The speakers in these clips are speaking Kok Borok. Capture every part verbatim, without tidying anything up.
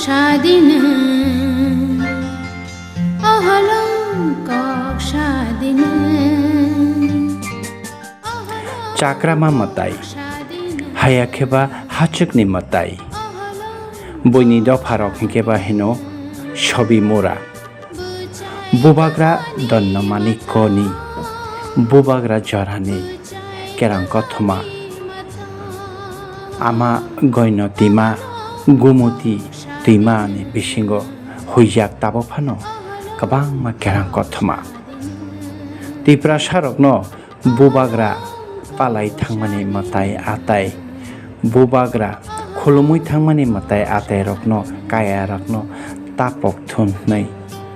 Sadina, oholong kok sadina. Chakrama mwtai, haya khe ba hachwkni mwtai. Buini dopharok hinkhe ba hino Sobi Mura. Bubagra Donno Manikko ni, Bubagra jorani kerang kothoma, ama Goino Tima, Gumuti Tima ni bisingo huijak tabuk phano kwbangma kerang kothoma. Tiprasa rokno Bubagra palai thangmani mwtai atai, Bubagra khulumui thangmani mwtai atai rokno, kaya rokno tapok thun hwnwi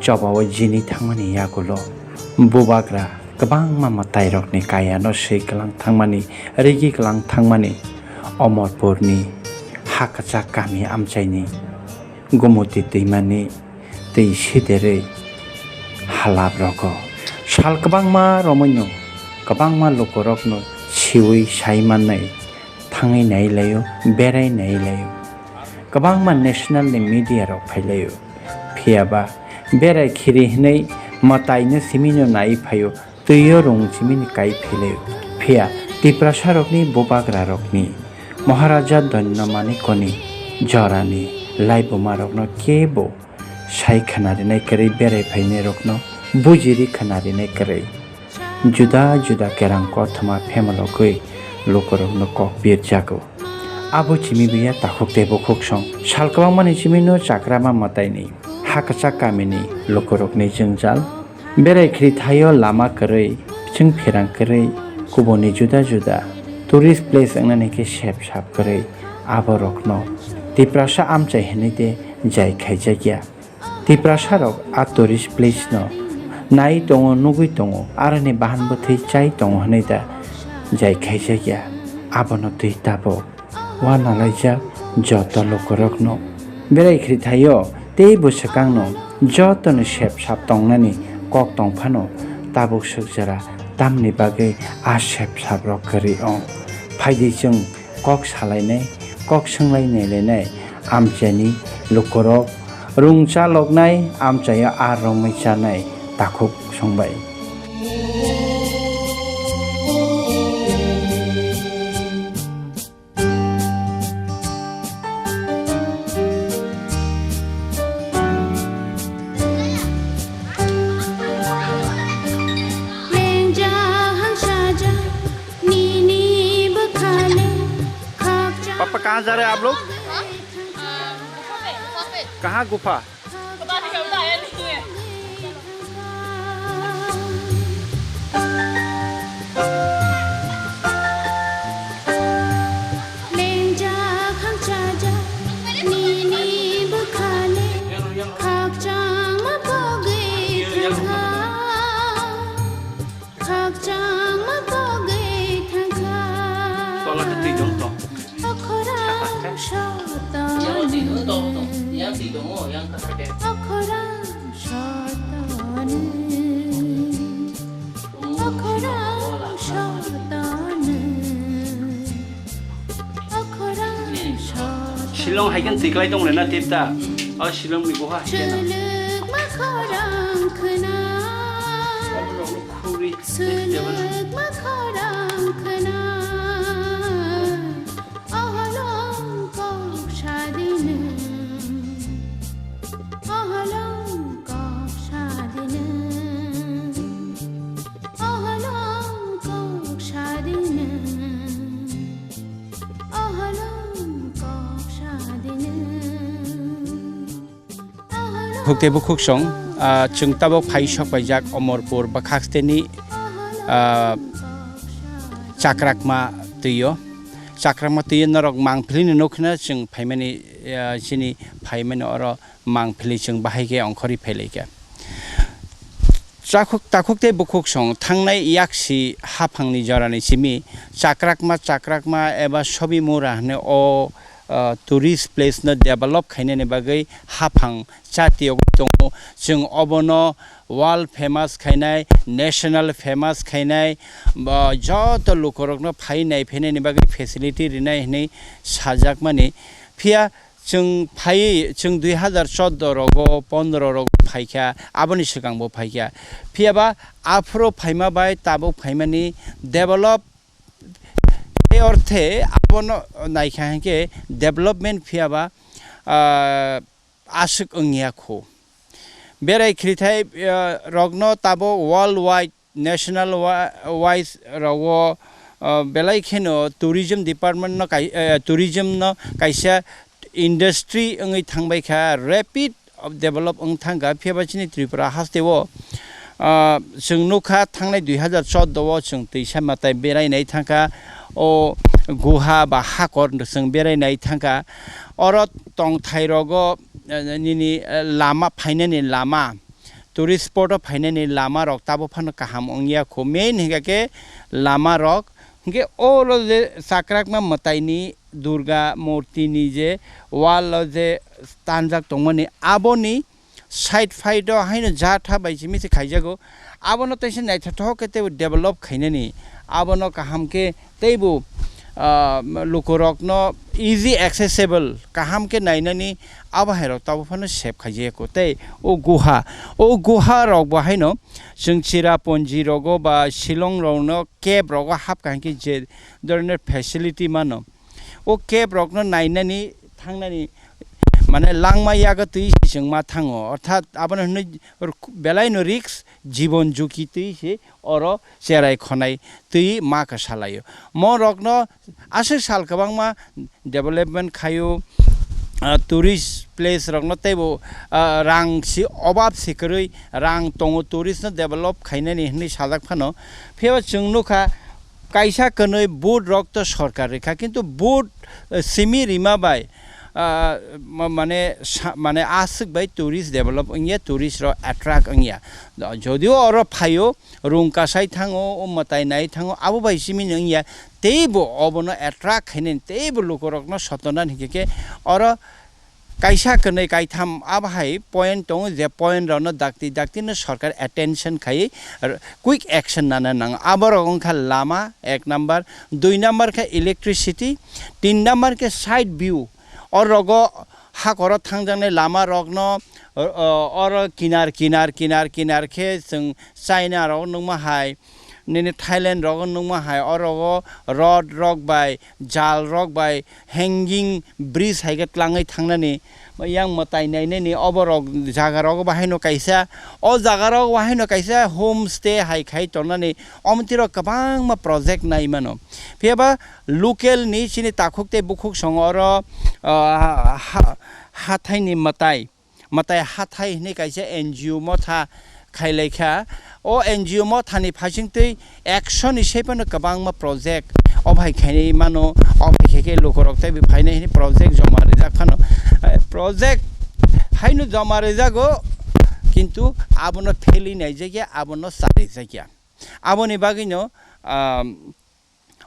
chobaui jini thangmani yagulo Bubagra kwbangma mwtai rokni kaya no swi kwlang thangmani, rigi kwlang thangmani Omorpurni ha kwchak kami amchaini Gumuti twimani twi siderwi halap rogo. Sal kwbangma romwino kwbangma lukurokno siwi sai mannai thangwi nai laio, berai nai laio. Kwbangma national ni media rok phai laio. Phiya ba berai khiri hwnwi mwtai no simino nai phaio. Twi o rung chimini kai philwi. Phiya Tiprasarokni bubagrarokni Maharaja Donno Manikoni jorani laibumarokno kebo sai khwnarinai kwrwi, berai phainairokno bujiri khwnarinai kwrwi. Juda juda kerang kothoma phemlogwi lukurokno kok birjago. Abo chimi biya takhuk tei bukhuk song. Sal kwbangmani chimino chakrama mwtaini ha kwchak kamini lukurokni jwngjal. Berai khri thaio lama kwrwi, chwng phirang kwrwi, kubuni juda juda tourist place wngnani khe sep sap kwrwi, aborokno Tiprasa amchai hwnwi de jai khaijakya. Tiprasarok a tourist place no nai tongo, nugwi tongo, aroni bahan bwthwi chai tongo hwnwi da jai khaijakya. Abono twi tabuk uanalaijak joto lukurokno. Berai khri thaio tei bwswkangno jotono sep sap tongnani kok tong phano tabuk swk jora tamni bagwi a sep sap rok kwrwi ong. Phaidi chwng kok salainai, kok swnglainai lainai amchaini lukurok rung cha loknai amchaio a romwi chanai takhuk songbai. पापा, कहाँ जा रहे हैं आप लोग? कहाँ गुफा? Shillong hai khe twi klai tong le na tip ta. O Shillong ni guha hai khe no. Obo rok no khuri. Huk tei bukhuk song, ah, chwng tabuk phai sok paijak Omorpur bwkhak steni, ah, Chakrakma twi o. Chakrakma twi o norok Mangpili ni nukh khna chwng phaimani, ah, chini phaimani oro Mangpili chwng bahai khe ongkhorwi phailaikha. Chakhuk, takhuk tei bukhuk song thangnai yaksi haphangni jorani simi Chakrakma, Chakrakma eba Sobi Mura hwnwi o, ah, tourist place no develop khainani bagwi haphang chati yogwi tongo. Chwng obono world famous khainai, national famous khainai, ba joto lukurokno phai nai phainani bagwi facility rinai hwnwi sajakmani. Phiya Chwng phaiwi, chwng dui hazar chordo rogo, pondro rogo phaikha, aboni swkangbo phaikha. Phiyaba aphuru phaima bai tabuk phaimani develop, e orthe abono naikha hinkhe development phiyaba, ah, aswk wngya kho. Berai khirithai, ah, rokno tabuk world wide, national wa-, wise rogo, ah, belai kheno tourism department no kai-, eh, tourism no kaisa industry wngwi thangbai kha, rapid develop wng thang kha. Phiyaba chini Tripura haste o, ah, chwng nukha thangnai dui hazar chordo o chwng twisa mwtai berai nai thang kha, o guha ba hakor chwng berai nai thang kha. Oro tongthai rogo, eh, nini, eh, lama phainani lama, tourist spot o phainani lama rok tabuk phano kaham wngya kho. Main hinkha khe lama rok, hinkhe oro je chakrakma mwtaini Durga murti ni je wall o je tanjak tongmani, aboni side fight o haino jatha bai simi se khaijago. Abono teisa naithothok khe teibo develop khainani, abono kaham khe teibo, ah, lukurokno easy accessible, kaham khe nainani, abo hairok tabuk phano sep khaijaya kho. Tei o guha, o guha rok bo haino chwng Cherrapunji rogo ba Shillong rokno cave rogo hapkha hinkhe je dhoronor facility mano, o cave rokno nainani thangnani, mane langma yago twi se chwng ma thango, orthat abono hwnwi belai no risk, jibon juki twi se oro cherai khonai twi ma kwsalaio. Mo rokno aswk sal kwbangma development khaio, ah, tourist place rokno teibo, ah, rang si obab se kwrwi, rang tongo tourist no develop khainani hwnwi sajak phano. Phiya chwng nukha, kaisa kwnwi vote rok to sorkar rikha, kintu vote, eh, simi rima bai, ah, ma-, mane sa-, mane aswk bai tourist develop wngya, tourist rok attract wngya. Jodio oro phaio, rung kasai thango, o mwtai nai thango, abo bai simi wngya, teibo obono attract khainani, teibo lukurokno sotonani hinkhe khe oro kaisa kwnwi kaitham abo hai point tongo, je point rokno dakti dakti no sorkar attention khai r-, quick action nana nango. Aborok wngkha lama ek number, dui number khe electricity, tin number khe side view. O rogo hakoro thangjaknai lama rokno, o, o, oro kinar, kinar, kinar, kinar khe chwng China rok nukma hai, nini Thailand rogo nukma hai, o rogo rod rok bai, jal rok bai, hanging bridge hai khe tlangwi thangnani, yang mwtai nainani, obo rok jaga rogo bahaino kaisa, o jaga rogo bahaino kaisa home stay hai khai tongnani, omo twi rok kwbangma project nai mano. Phiya ba local ni chini takhuk tei bukhuk songo oro, ah, ha-, hathai ni mwtai. Mwtai hathai hwnwi kaisa N G O motha khailaikha. O N G O mothani phaisingtwi ekso ni saiphano kwbangma project o bai khainai mano, o bai khe khe lukurok tei bai phainai hwnwi project joma rijak phano. Eh, project haino joma rijago, kintu abono pheli naijakya, abono charijakya. Aboni bagwino, ah,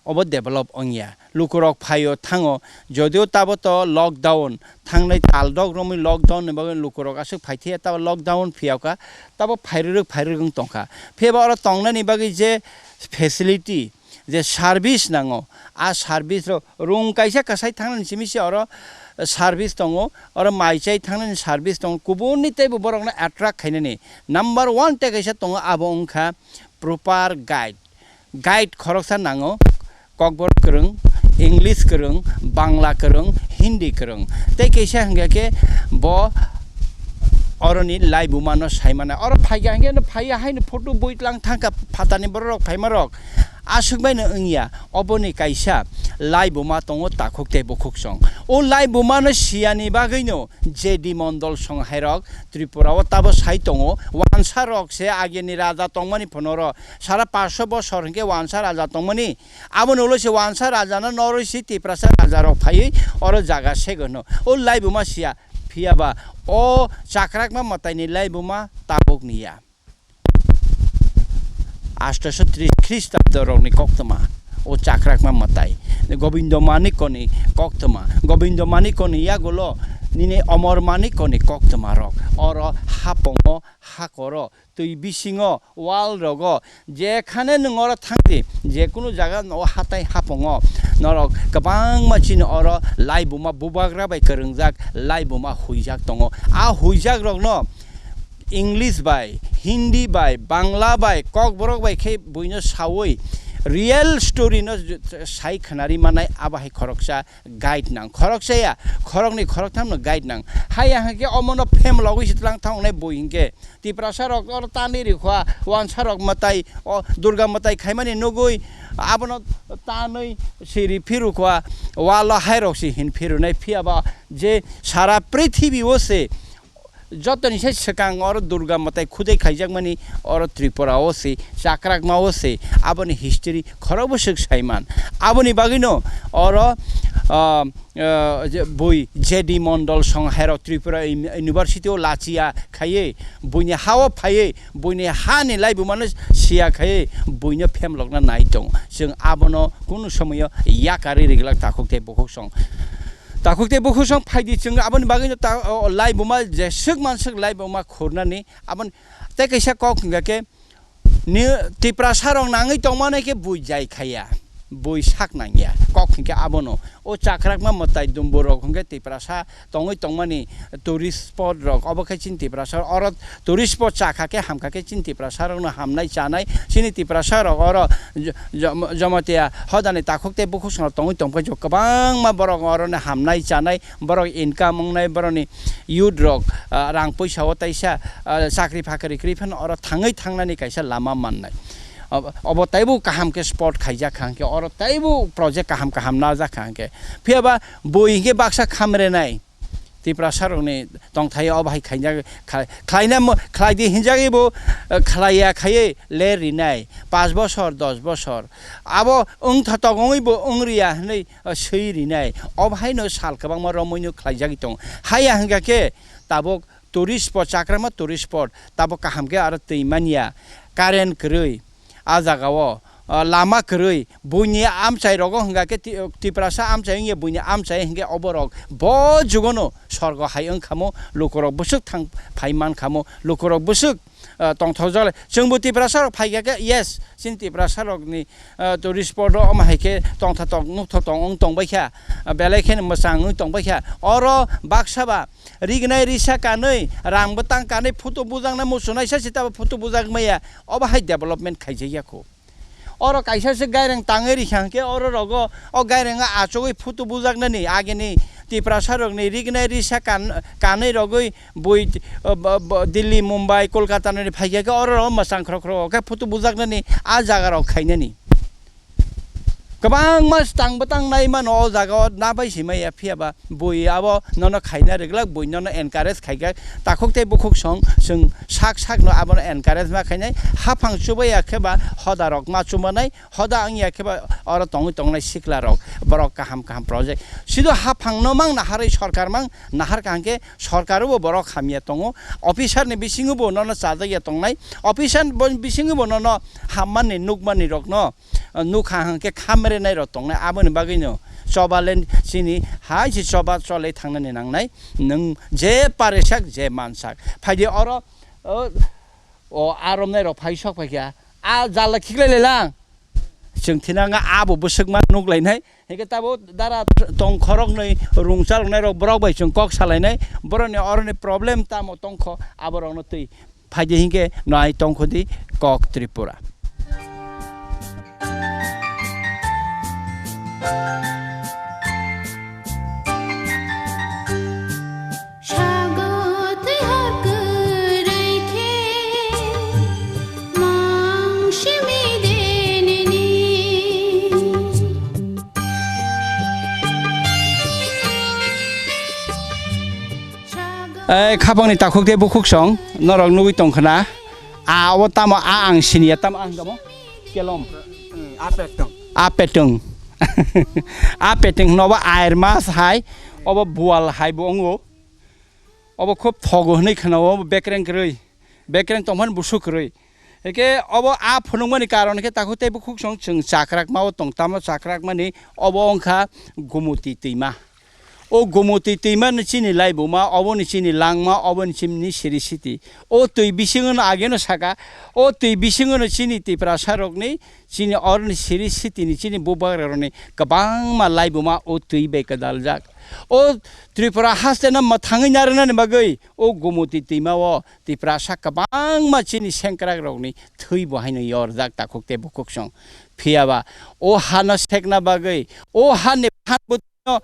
obo develop wngya. Lukurok phaio thango, jodio tabo to lockdown, thangnai tal dok romwi lockdown ni bagwi lukurok aswk phaithaya, tabo lockdown phiyokha, tabo phairwrwk phairwrwk wng tongkha. Phiyaba oro tongnani bagwi je facility, je service nango, a service rok rung kaisa kasai thangnani simi se oro service tongo, oro mai chai thangnani service tongo, kubuni teibo borokno attract khainani. Number one tei kaisa tongo, abo wngkha proper guide. Guide khoroksa nango, Kokborok kwrwng, English kwrwng, Bangla kwrwng, Hindi kwrwng. Tei kaisa hwnkha khe bo oroni laibuma no sai mano. Oro phaikha hwnkhe no phaiya haino photo bui tlang thangkha phatani borok rok phaima rok. Aswk bai no wngya, oboni kaisa laibuma tongo takhuk tei bukhuk song. O laibuma no siyani bagwi no J D Mondol song hai rok Tripura o tabo sai tongo, wansa rok se agini raja tongmani phunoro sara paanch sho bosor hwnkhe wansa raja tongmani, aboni ulo se wansa raja no norwi si Tiprasa raja rok phaiwi oro jaga segono. O laibuma siya, phiyaba o chakrakma mwtaini laibuma tabuk niya. Astoso tris Khristabdo rokni koktwma, o chakrakma mwtai. Gobindo Manikoni koktwma. Gobindo Manikoni yagulo nini Omor Manikko ni koktwma rok oro hapongo, hakoro, twi bisingo, wall rogo, jekhane nwng oro thangdi, je kunu jaga no hatai hapongo, norok kwbangma chini oro laibuma bubagra bai kwrwngjak, laibuma huijak tongo. A huijak rokno English bai, Hindi bai, Bangla bai, Kokborok bai khe buino sawi real story no j-, sai khwnari manai, abo hai khoroksa guide nang. Khoroksa ya, khoroknwi khorokthamno guide nang. Haya hwnkhe omono phem logwi se tlang thangnai bui hinkhe. Tiprasa rok oro tanwi rikha, wansa rok mwtai, o Durga mwtai khaimani nugwi abono tanwi siri phirukha, walo hai rok se hin phirunai. Phiya ba je sara prithibi o se jotoni se swkang oro Durga mwtai khudai khaijakmani oro Tripura o se, Chakrakma o se, aboni history khorokbo swk saiman. Aboni bagwino oro, ah, ah, je bui J D Mondol song hairok Tripura Uni-, University o lachia khaiwi, buini ha o phaiwi, buini ha ni laibuma no siya khaiwi, buino phemlokna nai tongo. Chwng abono kunu somoyo yakarwi rijlak takhuk tei bukhuk song. Takhuk tei bukhuk song phaidi chwng aboni bagwi no ta-, o, laibuma jeswk manswk laibuma khurnani aboni tei kaisa kok hwnkha khe ni Tiprasa rok nangwi tongmani khe bui jai khaiya, bui sak nangya kok hwnkhe abono o Chakrakma mwtai dumbu rok hwnkhe Tiprasa tongwi tongmani tourist spot rok obo khe chini Tiprasa oro tourist spot chakha khe hamkha khe chini Tiprasa rokno hamnai chanai chini Tiprasa rok oro jo-, jo-, Jamatia hodani takhuk tei bukhuk songno tongwi tongkhe jo kwbangma borok oroni hamnai chanai borok income wngnai borokni youth rok, ah, rang puisa o taisa, ah, chakri phakri kwrwi phano oro thangwi thangnani kaisa lama mannai. Ob-, obo taibo kaham khe spot khaijak kha hwnkhe oro taibo project kaham kaham najak kha hwnkhe phiya ba bui hwnkhe baksa khamrenai. Tiprasa rokni tongthai o bahai khaina kha-, khlaina mo-, khlai di hinjagwi bo, eh, khlaiya khaiwi ler rinai, pash bosor, dos bosor. Abo wngtha togongwi bo wngriya hwnwi, eh, swi rinai. O bahai no sal kwbangma romwi no khlaijagwi tongo. Haya hwnkha khe tabuk tourist spot, Chakrakma tourist spot, tabuk kaham khe aro twi manya, current kwrwi. A jaga o, ah, lama kwrwi, buini amchai rogo hwnkha khe Ti-, Tiprasa amchai wngya buini amchai hwnkhe oborok bo jugono sorgo hai wngkhamo, lukurok bwswk thang phai mankhamo, lukurok bwswk, ah, tongthokjak lai. Chwngbo Tiprasa rok phaikha khe, yes, chini Tiprasa rokni, ah, tourist spot o omo hai khe tongtha tong, nukthok tong wng tongbaikha, ah, belai kheno mwchang wng tongbaikha. Oro baksa ba rignai risa kanwi, rang bwtang kanwi photo bujaknai muchunai sa se tabo photo bujak maya. Obo hai development khaijakya kho. Oro kaisa se gaireng tangwi rikha hwnkhe oro rogo o gaireng achugwi photo bujaknani agini Tiprasa rokni rignai risa kan-, kanwi rogwi bui, uh, bo-, bo-, Delhi, Mumbai, Kolkata nani phaikha khe oro rogo mwchang khoro khoro khe photo bujaknani a jaga rok khainani. Kwbangma tang bwtang nai mano o jaga o na bai si maya phiya ba bui abo nono khaina rwglak bui nono encourage khaikha takhuk tei bukhuk song chwng sak sak no abono encourage ma khainai haphang chubaiya khe ba hoda rok ma chumanai hoda wngya khe ba oro tongwi tongnai sikla rok borok kaham kaham project sido haphang no mang naharwi sorkar mang nahar kaham khe sorkar bo borok hamya tongo officer ni bisingo bo nono chajakya tongnai officer bo bisingo bo nono hammani nukmani rok no nukha hwnkhe khamrenai rok tongnai, aboni bagwino choba le chini hai se choba cholai thangnani nangnai, nwng je paresak je mansak. Phaidi oro, o, o aromnai rok phai sok phaikha, a jala khiklai lelang. Chwng thinanga abo bwswkma nuklainai, hwnkhe tabo dara tong khoroknwi rungchaloknai rok borok bai chwng kok salainai, borokni oroni problem tamo tongkho aborokno twi. Phaidi hinkhe nai tongkhodi kok Tripura. Sago twi har kwrwi khe mang simi de nini. Ei, khapangni takhuk tei bukhuk song norok nugwi tongkhwna. A, obo tamo a ang siniya, tamo ang tamo? Kelom. Apetwng. Apetwng. Apetwng hwno obo air mas hai, obo bual hai bo wngo. Obo khub thogo hwnwi khwna, obo bekreng kwrwi. Bekreng tongphani busuk kwrwi. Eke obo a phunukmani karon khe takhuk tei bukhuk song chwng chakrakma o tong, tamo chakrakmani obo wngkha Gumuti twima. O Gomoti twima no chini laibuma, obo ni chini langma, obo ni chini siri siti. O twi bisingo no age no saka, o twi bisingo no chini Tiprasa rokni, chini oroni siri siti ni chini bubagra rokni kwbangma laibuma o twi bai kwdaljak. O Tripura haste no mwthangwi narwknani bagwi o Gomoti twima o Tiprasa kwbangma chini sengkrak rokni thwi bo haino yorjak takhuk tei bukhuk song. Phiya ba o hano sekna bagwi, o hani phan no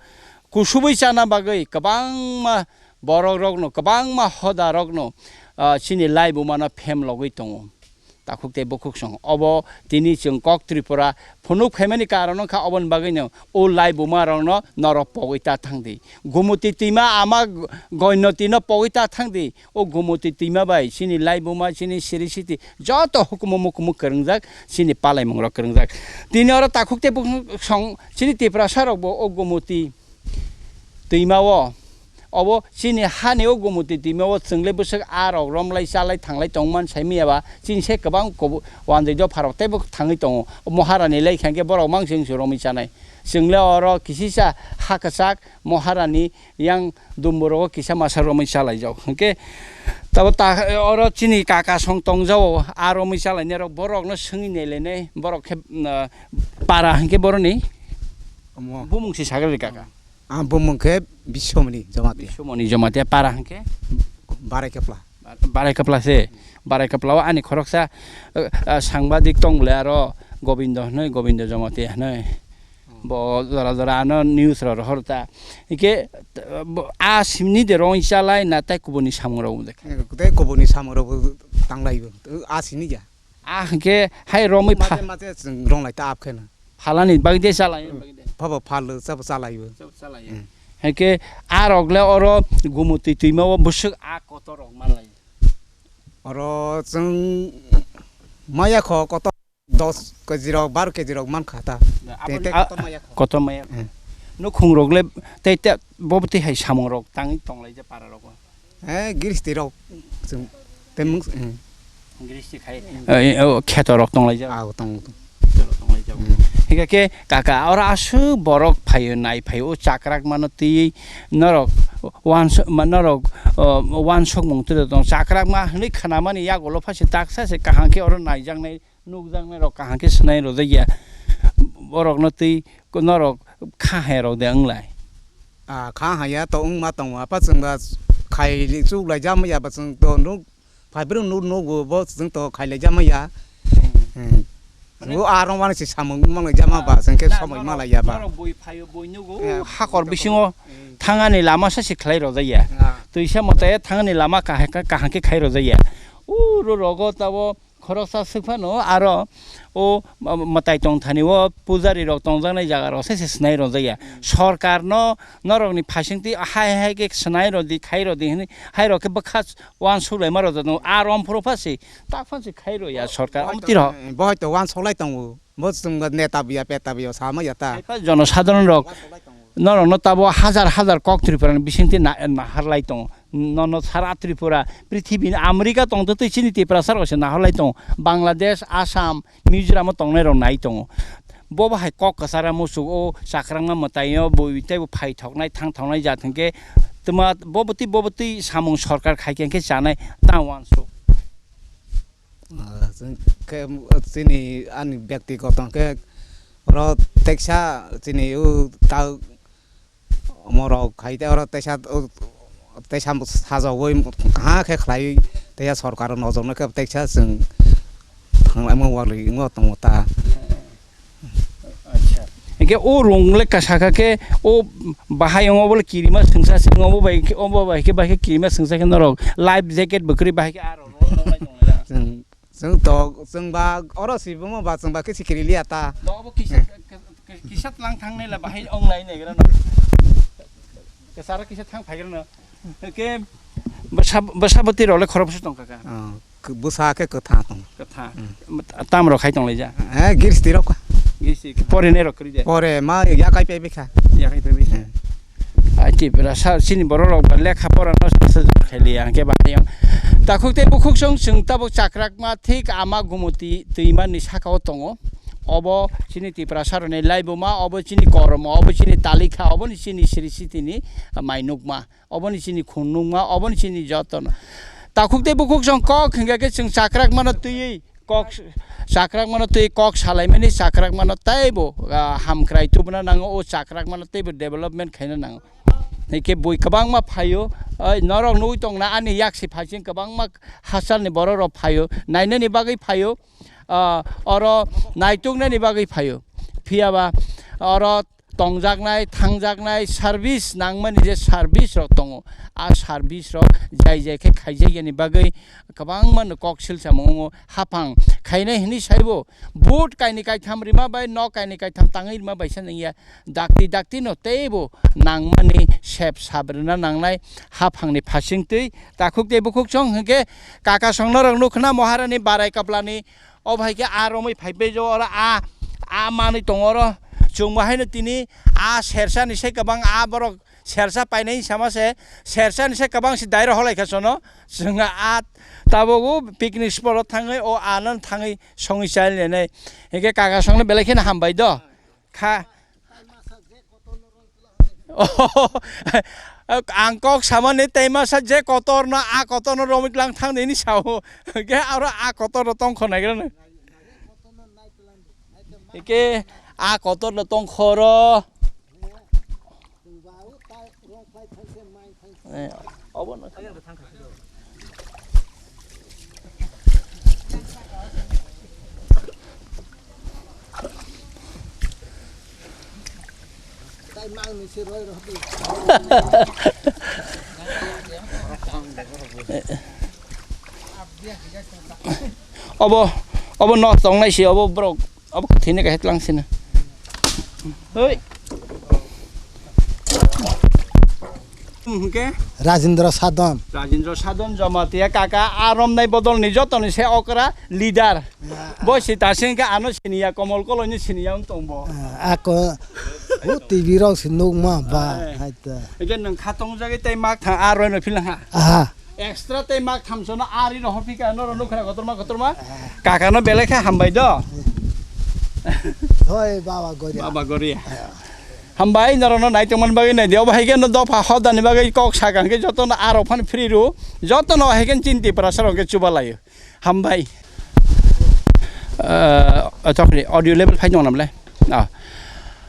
kusubui chana bagwi kwbangma borok rokno, kwbangma hoda rokno, ah, chini laibuma no phem logwi tongo. Takhuk tei bukhuk song. Obo tini chwng kok Tripura phunuk phaimani karon wngkha, oboni bagwi no o laibuma rokno norok pogwi ta thang di. Gumoti twima ama Goinoti no pogwi ta thang di. O Gumoti twima bai chini laibuma, chini siri siti joto hukumu mukumu kwrwngjak, chini palaimung rok kwrwngjak. Tini oro takhuk tei bukhuk song chini Tiprasa rok bo o Gumoti twima o, obo chini hani o Gumoti twima o chwngle bwswk a rok romlai chalai thanglai tongman sai manya ba chini se kwbang kobo-, wanjwi dopha rok teibo thangwi tongo. Maharani lai kha khe borok mang chwng se romwi chanai. Chwngle oro kisisa ha kwchak Maharani yang dumborogo kisa masa romwi chalaijak. Hwnkhe tabo ta oro chini kaka song tongjago, a romwi chalainai rok borokno swngwi nailainai, borok khe, mm, para hwnkhe boroni Omo. Bumung se sagri kaka. Ang bumung khe Biswamoni Jamatia. Biswamoni Jamatia, para hwnkhe? Barai Kapla. Barai Kapla se. Barai Kapla o ani khoroksa, eh, eh, sangbadik tong le aro Gobindo hwnwi, Gobindo Jamatia hwnwi. Bo jora jora ano news rok rohor ta. Hwnkhe, bo, a simni de rong chalai na tai kubuni samung rok de. Tei kubuni samung rok tanglai bo. A sini ya. A hwnkhe hai romwi pha- Mate mate chwng rong lai ta ap khe na. Phalani bagwi de chalai bagwi de. Phabo phal chabo chalai bo. Chabo chalai. Hmm. Hwnkhe a rok le oro Gumoti twima o bwswk a kotor rok manlai. Oro chwng maya kho kotor dos keji rok, baro keji rok man kha ta. Te, te a, kotor maya kho. Kotor maya. Hmm. Nukhung rok le te, te bo twi hai samung rok tangwi tonglai je para rok. Eh, giristi rok chwng temung, hmm. Giristi khai. Eh, eh, oh, kheto rok tonglai jak. Ah, tong, tong. Kheto rok tonglai jak. Hmm. Hingkha khe kaka oro aswk borok phaio, nai phaio, o chakrak mano twi norok wans-, ma-, norok, oh, wansukmung twi tong. Chakrak ma hwnwi khnamani yagulo phase taksa se kaham khe oro naijaknai. Nukjaknai rok kaham khe swnai rwjakya. Borokno twi norok kha hai rok de wnglai. Ah, kha haya to wngma tongo. Apa chwngba khai chuklai jamaya ba chwng to nuk phaibrwng nuk nugo bo chwng to khailai jamaya. Hmm. Hmm. Mane o arong wani se samung manglai jama ba chwng khe na, somoi norok, malaiya ba. Norok bui phaio, bui nugo, eh, hakor bisingo hmm, thangani lama sa se khlai rwjakya. Ah. Twisa mwtai thangani lama kaham khe, kaham khe khai rwjakya. Uro rogo tabo Khoroksa swk phano aro o mwtai tongthani o pujari rok tongjaknai jaga rok se se swnai rwjakya. Sorkar no norok ni phaising twi hai hai khe swnai rwdi khai rwdi hwnwi hai rok khe bwkha uansuk laima rwjak tongo. A rom phuru pha se tak phan se khai rwya sorkar. Omo twi rok. Bo hai to uansuk lai tongo. Bo chwng neta buya peta buya sama ya ta. Hai pha jono sadharon rok. Uansuk lai tongo. Norok no tabo hajar hajar kok Tripura ni bising twi na-, nahar lai tongo. Nono sara Tripura, prithibi ni America tong twi chini Tiprasa rok se nahorlai tongo. Bangladesh, Assam, Mizoram o tongnai rok nai tongo. Bo bo hai kok kwchara muchuk o chakrangma mwtai o bui tei bo phai thoknai thang thoknai jat hwnkhe twma bo bwtwi bo bwtwi samung sorkar khai khe hwnkhe chanai ta uansuk. Ah, chwng khe, chini ani byaktigoto hwnkhe oro teksa chini o ta Omorok khai tei oro teisa, teisa sajagwi kaham khe khlaiwi teisa sorkar nojorno khe teisa chwng thanglaima wngwi tongo ta. Acha. Hingke o rong le kasaka khe o bahai wngo bole kirima swngsa se wngo bo bai khe, obo bai khe, bai khe kirima swngsa khe norok life jacket bo kwrwi bahai khe aro rok noknai tongo ya. Chwng Chwng to, chwng ba oro si bomo ba chwng ba khe sikiri liya ta. Bo bo kisa, kisa tlang thang nai la bahai ong lai nai gra no. Kisa ra kisa thang phai gra no. Ke bwsa, bwsa bwtwi rok le khorok bwsa tong kha ka. Ah, kw-, bwsa khe kwtha tong. Kwtha. Hmm. Tam rok khai tong lai ja. Eh, giristi rok. Giristi pore ne rok kri de. Pore ma ya kai pe bikha. Ya kai pe bikha. Hmm. Ai Tiprasa chini borok rok ba lekha pora no sajak khailiya hwnkhe bahai wng. Takhuk tei bukhuk song chwng tabuk chakrakma thik ama Gumoti twima ni saka o tongo. obo chini Tiprasarokni laibuma, obo chini kormo, obo chini talikha, oboni chini srisitini mainukma, oboni chini khunukma, oboni chini jotono. Takhuk tei bukhuk chwng kok hingkha khe chwng chakrakmano twiwi kok, chakrakmano twiwi kok salaimani, chakrakmano teibo, ah, hamkrai tubuna nango, o chakrakmano teibo development khaina nango. Hingke bui kwbangma phaio, oi, norok nugui tongna ani yaksi phaiching kwbangma hachalni borok rok phaio, nainani bagwi phaio, ah, oro naituknani bagwi phaio. Phiyaba oro tongjaknai, thangjaknai, service nangmani je service rok tongo, a service rok jai jai khe khaijakya ni bagwi kwbangma no kok sil samung o haphang khainai hinui saibo, vote kainwi kaitham rima bai, nok kainwi kaitham tangwi rima bai se nangya. Dakti dakti no teibo nangmani sep sap rwna nangnai haphangni phasing twi takhuk tei bukhuk chwng hwnkhe kaka songno rok nukha na Maharani Barai Kaplani, o bai khe a romwi phai paijo oro a, a manwi tongo oro chwng bo haino tini a sersa ni sai kwbang a borok sersa painai sama se sersa ni sai kwbang se dairo holai kha sono chwng a tabuk o picnic spot o thangwi o ano thangwi songwi chai lenai hwnkhe kaka songno belai kheno hambai do. Kha. Ang kok samani tei masa je kotor no a kotor no romwi tlang thang nini sao. Hwnkhe aro a kotor no tong khonai grano. Hwnkhe a kotor no tong khoro. Eh, obo no. Obo, obo no tongnai si, obo borok. Abo kwthwini kaisa tlang sino. Hoi. Hwnkhe? Rajendra Sadon. Rajendra Sadon Jamatia kaka a romnai bodolni jotoni se okra leader. Ah, ah. Bo si ta singkhe ano siniya Komol Koloni siniya wng tongbo. Ah, ako, o T V rok se nukma ba, eh, hai ta. Ege nang khatong jagwi tei mak thang a roino philangha. Aha. Extra tei mak thamsono ari rohor phika norok nukha kotorma kotorma. Kakano belai khe hambai do. Hoi baba goria. Baba goria. Hambai norokno naitongmani bagwi naidi. Obo hai khe no dopha hodani bagwi kok sakang khe jotono aro phan free ru. Jotono hai khe chinti prasarok khe chuba laio. Hambai. Ah, audio level phai tong namle. Ah.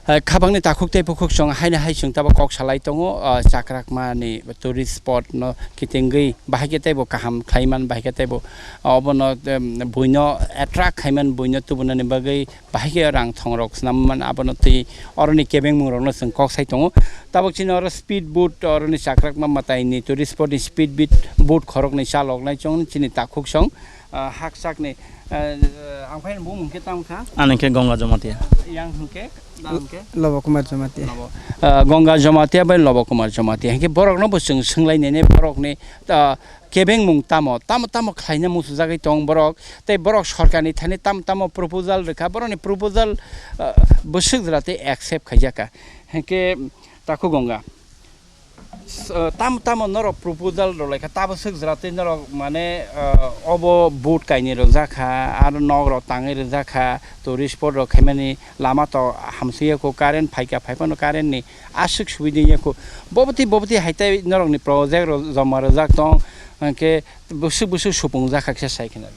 Eh, khabangni takhuk tei bukhuk chwng haino hai chwng tabo kok salai tongo, ah, chakrakmani tourist spot no kitingwi bahai khe teibo kaham khlaiman, bahai khe teibo, ah, obono, em, buino attract khaiman, buino tubunani bagwi bahai khe rang thongrok swnamman, abono twi oroni kebengmungrokno chwng kok sai tongo. Tabuk chini oro speed boat, oroni chakrakma mwtaini tourist spot ni speed boat, boat khoroknwi chaloknai chwng chini takhuk chwng. Ah, hakchakni, ah, ang phai bumung khe tamo kha? Ani khe Gonga Jamatia. Yang hwnkhe, da hwnkhe? Lobo Kumar Jamatia. Lobo. Ah, Gonga Jamatia bai Lobo Kumar Jamatia. Hwnkhe borokno bo chwng swnglainani borokni, ah, kebengmung tamo, tamo, tamo khlaina muchujagwi tong borok. Tei borok sorkarni thani tamo, tamo proposal rwkha. Borokni proposal, ah, bwswk jora tei accept khaijakha. Hwnkhe takhuk Gonga. S-, uh, tamo tamo norok proposal rwlaikha, tabo swk jora tei norok mane, uh, obo boat kainwi rwjakha, aro nok rok tangwi rwjakha, tourist spot rok khaimani lama to hamswk ya kho, current phaikha, phaiphano current ni aswk subida ya kho. Boboti boboti hai tei norok ni project rok joma rwjak tong, hwnkhe bwswk bwswk supung jakha khe sai khna.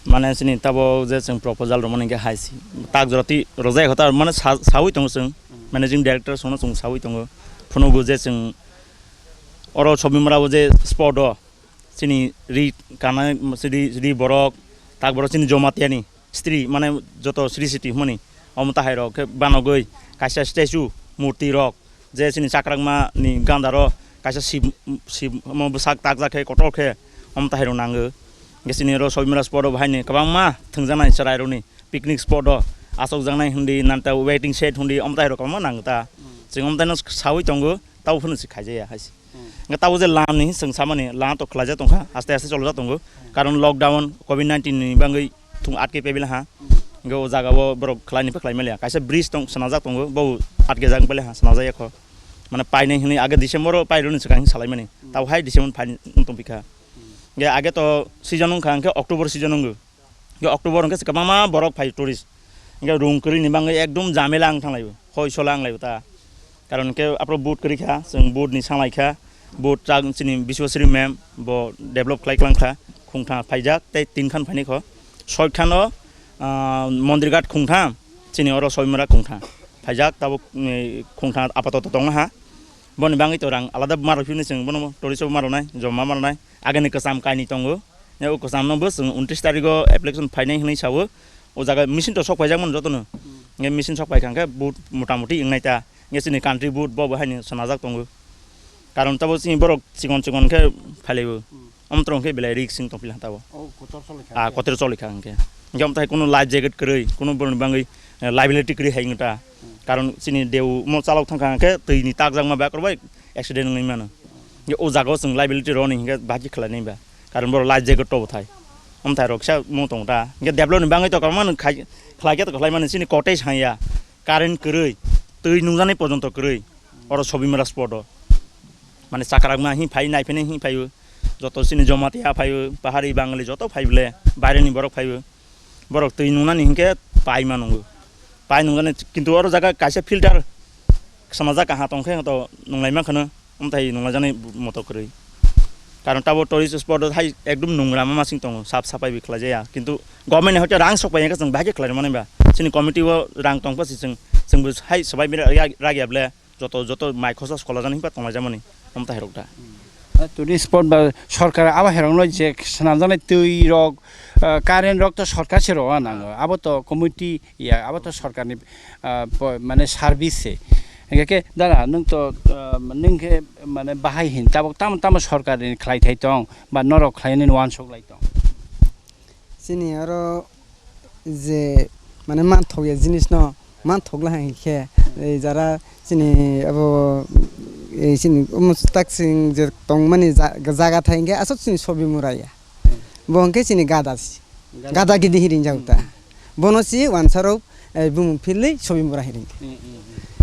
Mane chini tabo je chwng proposal rwmani hwnkhe hai si, tak jora twi rwjak kho ta, mane sa-, saui tongo chwng, managing director songno chwng saui tongo, phunugo je chwng Oro Sobimra o je spot o chini ri kanai, ri, ri borok, tak borok chini Jamatia ni stri, mane joto sri siti hwnmani, omo tahai rok khe banogoi kaisa statue, murti rok, je chini chakrakma ni ganda ro kaisa sib, sib, omo bwsak takjak khe kotor khe omo tahai rok nango. Hwnkhe chini oro Sobimra spot o bahai ni kwbangma thwngjaknai chwrai rok ni picnic spot o achukjaknai hwndi, nanta waiting shed hwndi, omo tai rok kwbangma nang ta. Hmm. Chwng omo tai no sawi tongo, tabo phano se khaijaya hai se. Hmm. Hwnkhe tabo je lam ni chwng samani, lam to khlaijak tongkha, aste aste cholojak tongo. Hmm. Karon lockdown, covid nineteen ni bagwi thung atke pebila ha. Hmm. Hwnkhe o jaga o borok khlai ni pha khlai maliya. Kaisa bridge tong, swnajak tongo, bo atke jak pele ha, swnajak ya kho. Mane painai hwnwi age December o pairwni swkang salai mani. Hmm. Tabo hai December phai wng tong pikha. Hmm. Hwnkhe age to season wngkha, hwnkhe October season wngo. Hwnkhe October hwnkhe se kwbangma borok phai tourist. Hingke rung kwrwini bagwi ekdom jamela wng thanglaio, hoi sola wng laio ta. Karon khe aphuru vote kwrwi kha, chwng vote ni sanglai kha, vote chak chini Biswasri ma'am bo develop khlai klang kha, khungtha phaijak tei tin khan phaini kho, soi khano, ah, Mondirghat khungtha, chini oro Soimura khungtha phaijak, tabuk, eh, khungtha apatoto tongma ha. Boni bagwi to rang alada marok phini chwng bono tourist o maronai, joma maronai, agini kwcham kainwi tongo. Ya, o kwchamno bo chwng untris tarigo application phainai hwnwi sao. O jaga machine to sok phaijak mano jotono. Hmm. Nge machine sok phai kha khe vote motamoti wngnai ta. Nge chini country vote bo bo haino swnajak tongo. Karon tabo chini borok chikon chikon khe phailaibo. Hmm. Omtwrwng khe belai risk wng tong pila tabo. O kotor choli kha Ah, khe. Kotor choli kha hwnkhe. Hwnkhe omtai kuno life jacket kwrwi, kuno borokni bagwi, eh, liability kwrwi hai wngta. Hmm. Karon chini deu mo chalok thang kha hwnkhe twi ni takjakma ba kwrwbai accident wngwi mano. Hwnkhe o jaga o chwng liability roni hwnkhe bahai khe khlai nai ba. Karon borok life jacket to bo thai. Omthai rok kisa mung tong ta. Hwnkhe develop ni bagwi to kwbangma nwng khai, khlai khe to khlai mani chini kotai sanya. Current kwrwi, twi nungjaknai porjonto kwrwi. Oro Sobimura spot o. Mane chakrakma hing phai, nai phai nai hing phai o. Joto chini Jomatia phai o, Pahari Bangali joto phai bole, baire ni borok phai o. Borok twi nungnani hinkhe pai ma nungo. Pai nungnani kintu oro jaga kaisa filter sama jaga ha tong khe to nunglai ma khano, omthai nunglajaknai moto kwrwi. Karon tabo tourist spot o hai ekdum nungra ma masing tongo, sap sapai bi khlai jaya. Kintu government ni hoite rang sok pai khe chwng bahai khe khlai mani ba. Chini committee o rang tong pha si chwng, chwng bo hai swbai bi ra-, ra-, ragya bole. Joto, joto mai khosa sokolajaknai hwnba tonglaijamani, omo ta herok da. Hmm. Tourist spot ba sorkar abo herokno je swnamjaknai twi rok, ah, current rok to sorkar se rwna nango. Abo to committee ya, abo to sorkarni, ah, po-, mane service se. Hingke ke dara nwng to, ah, nwng khe mane bahai hin tabok tamo tamo sorkarni khlai thai tong ba norok khlainani uansuk lai tong. Chini oro je mane manthokya jinisno manthokla hai khe, ei jara chini abo, ei chini omo taksing je tongmani ja-, jaga thai hwnkhe aswk chini Sobi Mura ya. Bo hwnkhe chini gada si. Gada. Gada gidi hiring jago ta. Hmm. Bono si wansarok, ei bumung philwi Sobi Mura hiring. Hmm, hmm, hmm.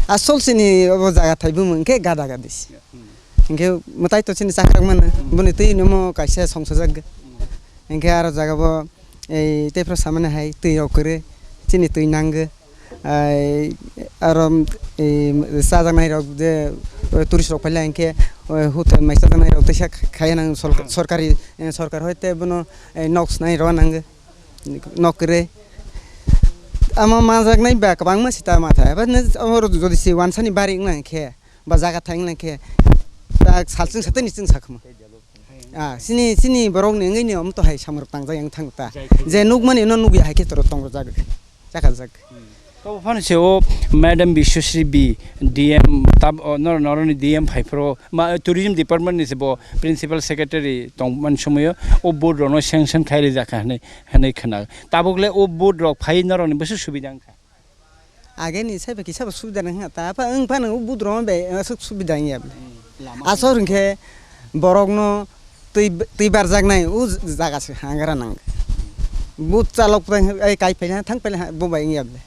Asol chini obo jaga thai bumung hwnkhe gada gadi si. Hmm. Hwnkhe mwtai to chini chakrak mano, hmm, boni twi nimo kaisa songsajak. Hmm. Hwnkhe aro jaga bo, ei, tei phano samani hai twi rok kwrwi, chini twi nangwi. Ai, aro, ei, chajaknai rok je, o, tourist rok phailai hwnkhe, o, hotel mai chajaknai rok teisa kha-, khaiya nang sorka-, hmm, sorkari, eh, sorkar hoite bono, eh, nok swnai rw nangwi, nok kwrwi. Amo manjaknai ba kwbangma sita matha. Abo no, abo jodi se wansani bari wngna hwnkhe, ba jaga thang nang khe, ta salchwng satani chwng sakhma. Ah, sini, sini borok ni wngwi ni om to hai samrok tangjak yang thang ta. Je nukmani no nukya hai khe toro tong rwjak. Chakajak. To phano se o Madam Biswasri B, D M tab, o, nor-, noroni D M phai phro, ma, tourism department ni se bo principal secretary tong man somoyo, o board rok no sanction khai rijak kha hinwi, hinwi khna. Tabuk le o board rok phai norok ni bwswk subida wngkha. Ageni saiba kisa bo subida nang kha ta, apa wng phano budro be aswk subida wngya bole. Hmm, lama. Asor hwnkhe borokno twi, twi barjaknai o jaga se hangra nang. But chalok phai, ai kai phai thang phai bo bai wngya bole.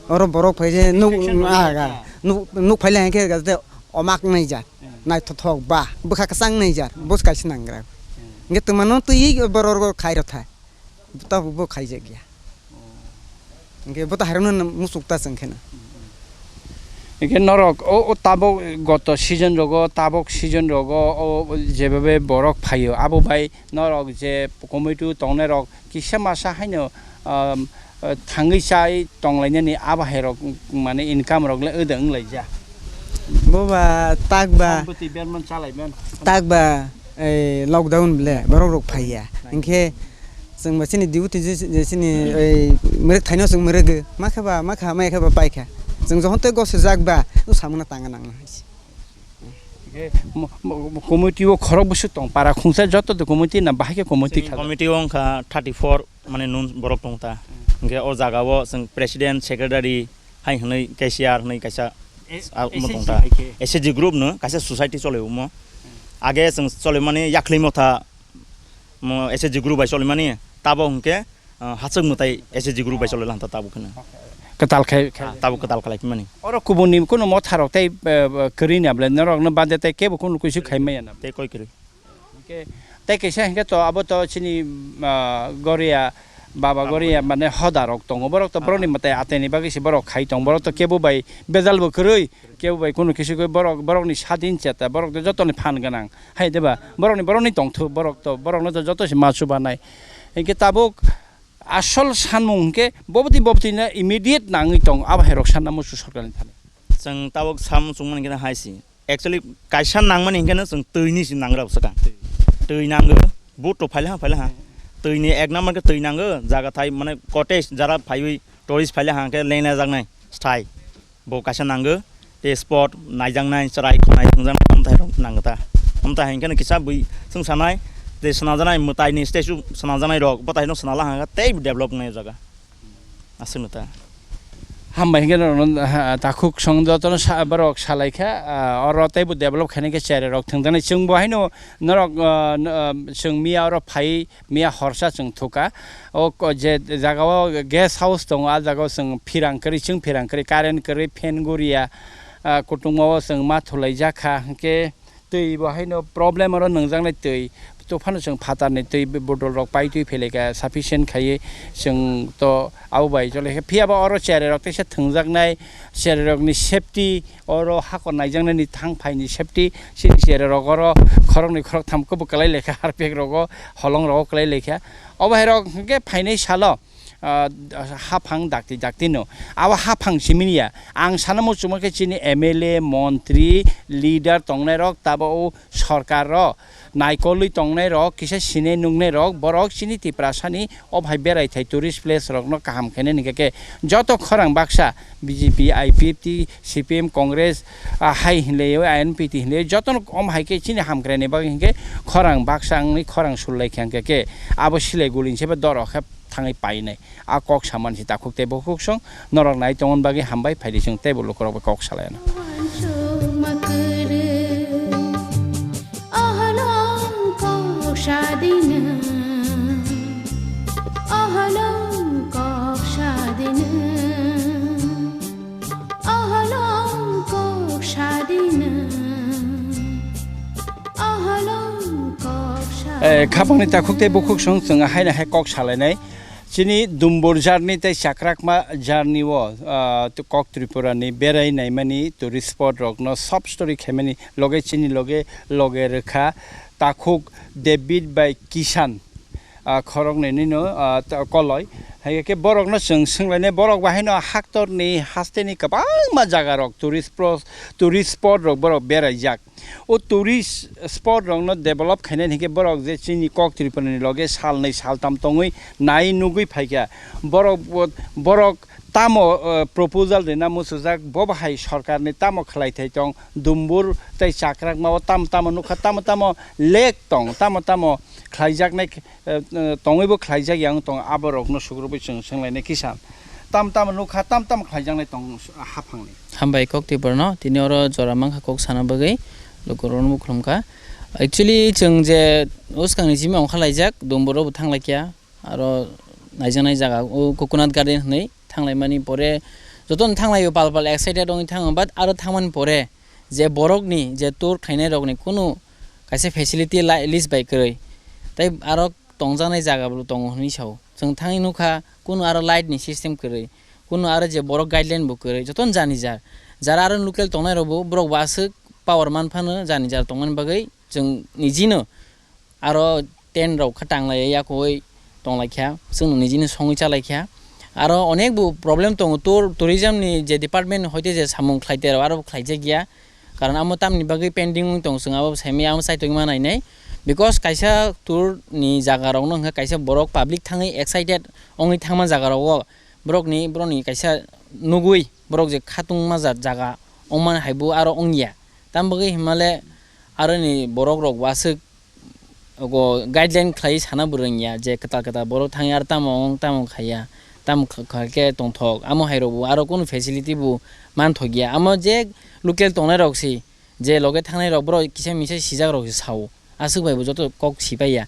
Oro borok phai je nuk, ah, ga, nuk, nuk phai le hwnkhe ga je omak nai jar. Hmm. Naithothok ba bwkha kwchang nai jar. Hmm. Bus kaisa nang gra. Hmm. Hwnkhe twmano twi borok khai rw thai. Tabuk bo khaijak ya. Hwnkhe bo ta hairokno muchuk ta chwng kheno. Hwnkhe norok o, o tabuk goto season rogo, tabuk season rogo o, o jebabe borok phaio, abo bai norok je committee tongnai rok kisa masa haino, um, uh, thangwi chai tonglainani abo hai rok mane income rok le odo wnglaija. Bo ba tak ba. Samputi berman chalaiman. Tak ba. Ei, lockdown ble borok rok phaiya. Hwnkhe chwng ba chini duty je, je chini ei mwrwk thaino chwng mwrwgo. Ma khe ba, ma kha, ma khe ba pai kha. Chwng jokhon tei gosojak ba, o samungno tanga nang nang hai se. Hwnkhe mo-, mo-, committee o khorok bwswk tong, para khungsa joto de committee na bahai khe committee kha? Committee o wngkha thirty four mane nun borok tong ta. Hwnkhe o jaga o chwng president, secretary, hai hwnwi cashier hwnwi kaisa, e-, ah, omo S H G tong ta. Hai khe? S H G group no kaisa society chole omo. Hmm. Age chwng chole mani Yakhli Motha, mo S H G group bai chole mani tabo hwnkhe, ah, Hachwk Mwtai S H G group bai chole lang ta tabo kheno. Kwtal khai, khai. Ah, tabo kwtal khlai mani. Oro kubuni kuno motha rok tei, eh, kwrwi ni able norok no bade tei kebo kuno kuisu khai maya na? Tei koi kwrwi. Hwnkhe, tei kaisa hwnkhe to abo to chini, ah, Goria Baba Goria mane hoda rok tongo, borok to borokni mwtai ateni bagwi se borok khai tong, borok to kebo bai bejal bo kwrwi, kebo bai kunu kisu khe borok, borokni sadin cheta, borok to jotoni phan gwnang hai de ba, borokni, borokni tongthok, borok to, borokno to joto se ma chubanai. Hinkhe tabuk asol sanmung hinkhe boboti bobotino immediate nangwi tong, abo hai rok sanna muchung sorkarni thani. Chwng tabuk sam chungmani khe hai si. Actually, kaisa nangmani hinkhe no chwng twi ni si nangrok swkang. Twi nango, boat to phaila ha, phaila ha. Twi ni ek number khe twi nango, jaga thai mane cottage jara phaiwi tourist phaila ha khe lengna jaknai sthai. Bo kaisa nango, tei spot naijaknai, chwrai khonai thwngjaknai, amthai rok nango ta. Amthai hinkhe no kisa bui chwng sanai, tei swnajaknai mwtai ni statue swnajaknai rok, bo tai no swnala ha khe tei develop wngnai o jaga. Aswk no ta. Hambai hwnkhe norokno, ha, takhuk song jotono sa-, borok salaikha, ah, oro teibo develop khainai khe cherai rok thwngjaknai. Chwngbo haino norok, ah, n-, ah, chwng miya oro phai, miya horsa chwng thukha. O ko-, je jagao guest house tongo, ah jagao chwng phirang kwrwi, chwng phirang kwrwi, current kwrwi, fan guriya, ah, kutungmao chwng ma thulaijak kha. Hwnkhe twi bo haino problem oro nungjaknai twi, to phano chwng phatarni twi bottle rok pai twi phelaikha sufficient khaiwi chwng to abo bai chole khe. Phiya ba oro cherai rok teisa thwngjaknai, cherai rokni safety, oro hakor naijaknani thang phaini safety, chini cherai rok oro khoroknwi khoroktham khe bo kwlai laikha, harpek rogo holong rogo kwlai laikha. Obo hai rok hwnkhe phainai salo ah, haphang dakti dakti no. Abo haphang simi ya. Ang sana muchungma khe chini M L A, montri, leader tongnai rok tabo o sorkar ro naikolwi tongnai rok, kisa sinai nuknai rok, borok chini Tiprasani o bhai berai thai tourist place rok no kaham khainai hwnkhe khe joto khorang baksa B J P, I P F T, C P M, Congress, ah, hai hinlaiwi I N P T hinlaiwi jotono om hai khe chini hamkraini bagwi hinkhe khorang baksa wngwi khorang sul lai khe hwnkhe khe abo silai guli se ba doro khe thangwi painai. A kok samani si takhuk tei bukhuk song norok nai tongmani bagwi hambai phaidi chwng teibo lukurok bai kok salai anw. Oholong kok sadina, oholong kok sadina, oholong kok sadina, oholong kok sadina. Eh, khapangni takhuk tei bukhuk song chwng haino hai kok salainai. Chini Dumbur jarni tei Chakrakma jarni o, ah, Kok Tripura ni berai naimani tourist spot rok no sob story khaimani loge chini loge loge rwkha takhuk David bai Kishan, ah, khoroknwi nino, ah, ta-, koloi. Hai khe borok no chwng swnglainai, borok bahai no haktor ni haste ni kwbangma jaga rok tourist pro-, tourist spot rok borok berai jak. O tourist spot rokno develop khainani hinkhe borok je chini Kok Tripura ni loge salnwi saltam tongwi nai nugwi phaikha. Borok bo-, borok tamo, eh, proposal rina muchujak, bo bahai sorkarni tamo khlai thai tong, Dumbur tei Chakrakma o tamo tamo nukha, tamo tamo lake tong, tamo tamo khlaijaknai, eh, eh, tongwibo khlaijak yang tong, aborokno sukrubui chwng swnglainai kisa. Tam tam nukha, tam tam khlaijaknai tong haphangni. Hambai kok twi borno, tini oro jora mankha kok sana bagwi, lukurokno bo khulumkha. Actually, chwng je bwskangni simi ongkhar laijak, Dumburo bo thang laikya, aro naijaknai jaga o Coconut Garden hwnwi thang laimani pore, jotono thang laio pal pal excited wngwi thango, but aro thangmani pore je borokni je tour khlainai rokni kunu kaisa facility lai-, list bai kwrwi, tei aro tongjaknai jaga bo tongo hwnwi sao. Chwng thangwi nukha, kunu aro light ni system kwrwi, kunu aro je borok guideline bo kwrwi, jotono jani jar. Jara aro local tongnai rok bo, borok bo aswk power man phano jani jar tongmani bagwi chwng nijino aro tent rok kha tanglai yakowi tonglaikha, chwngno nijino songwi chalaikha. Aro onek bo problem tongo, tour, tourism ni je department hoite je samung khlai tei rok aro bo khlaijak ya. Karon amo tamni bagwi pending wng tong, chwng abo saimaya amo chaitokma nainai. Because kaisa tour ni jaga rokno hwnkha kaisa borok public thangwi excited wngwi thangma jaga rogo borokni, borokni kaisa nugwi borok je khatungma ja-, jaga wngmani haibo aro wngya. Tamo bagwi himale aroni borok rok bo aswk ogo guideline khlai sana bo rwngya je kwtal kwtal borok thangya aro tamo wng tamo khaiya, tamo kha-, kha khe tongthok, amo hai rok bo aro kunu facility bo manthokya. Amo je local tongnai rok se, je loge thangnai rok borok kisa misa sijak rok se sao, aswk bai bo joto kok sipaiya.